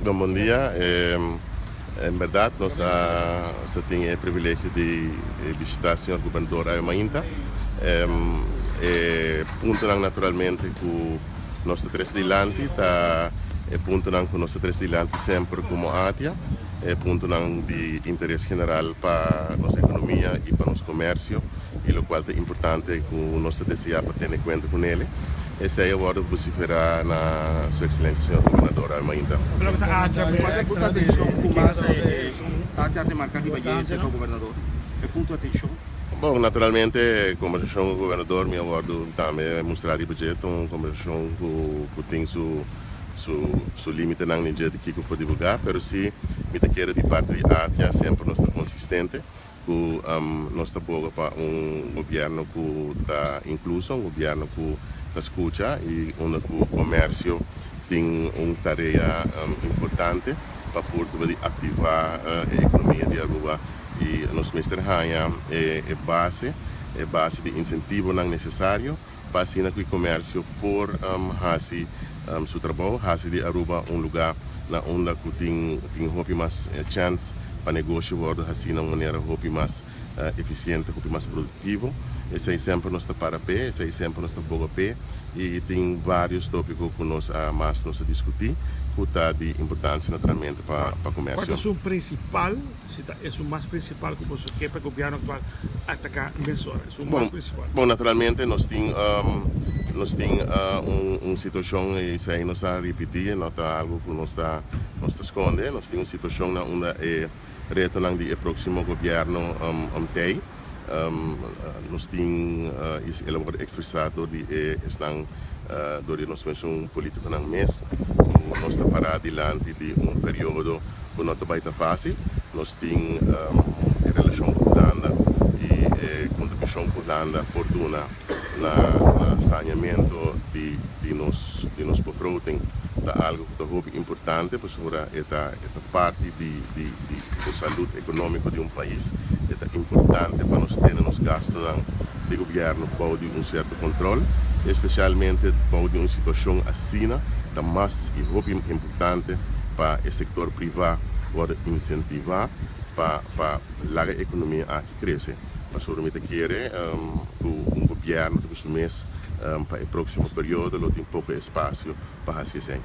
Bon, bon dia. En berdad nos a tin e privilegio di bishita señor Gobernador awe mainta. E puntonan naturalmente cu nos ta trece dilanti ta e puntonan cu nos ta trece dilanti semper como ATIA, e puntonan di interes general pa nos economia y pa nos comercio y locual ta importante cu nos ta desea pa tene cuenta cu nele. Esei a wòrdu vosiferá na Su Ekselencia Señor Gobernador awe mainta. Cual e punto atencion cu mas ta ta remarca riba dje, Señor Gobernador? E punto atencion? Bon, naturalmente e conversacion cu Gobernador mi a wòrdu tambe mustra riba dje. Ta un conversacion cu tin su su limitenan den dje di kico por divulga, pero si mi ta kere di parti di ATIA semper nos ta consistente. Ku nos ta boga pa un gobièrnu ku ta inkluso, un gobièrnu ku ta skucha i unda ku komersio tin un tarea importante pa por tuba di aktivá e ekonomia di Aruba i nos mester haña e base, e base di insentivonan nesesario pa asina ku e komersio por hasi su trabou, hasi di Aruba un lugá na unda ku tin tin hopi mas chèns pa negoshi wòrdu hasí na un manera hopi mas efisiente, hopi mas produktivo. Esei semper nos ta para p'e, esei semper nos ta boga p'e i tin vários tópiko ku nos a mas nos a diskutí ku ta di importansia naturalmente pa Kua komersio. ta su prinsipal Si ta esun mas principal cu boso ke pa e gobierno actual ataca mesora, esun mas principal. Bon, naturalmente nos tin nos tin un situacion y esey nos ta ripiti, no ta algo cu nos ta nos ta sconde, nos tin un situacion na unda e retonan di e proximo gobierno t'ey. Nos tin y el a worde expresa door di e esnan door di nos mesun politiconan mes cu nos ta para dilanti di un periodo cu no ta bay ta facil. Nos tin e relacion cu Hulanda y e contribucion cu Hulanda por duna na saneamento di nos di nos begroting ta algo cu ta hopi importante pasobra e ta parti di di e salud economico di un pais. E ta importante pa nos tene nos gastonan di gobierno bou di un cierto control, especialmente bou di un situacion asina ta mas y hopi importante pa e sector priva worde incentiva pa pa laga e economia aki crece. Pasobra mi ta kere cu un gobierno riba su mes pa e proximo periodo lo tin poco espacio pa haci esey.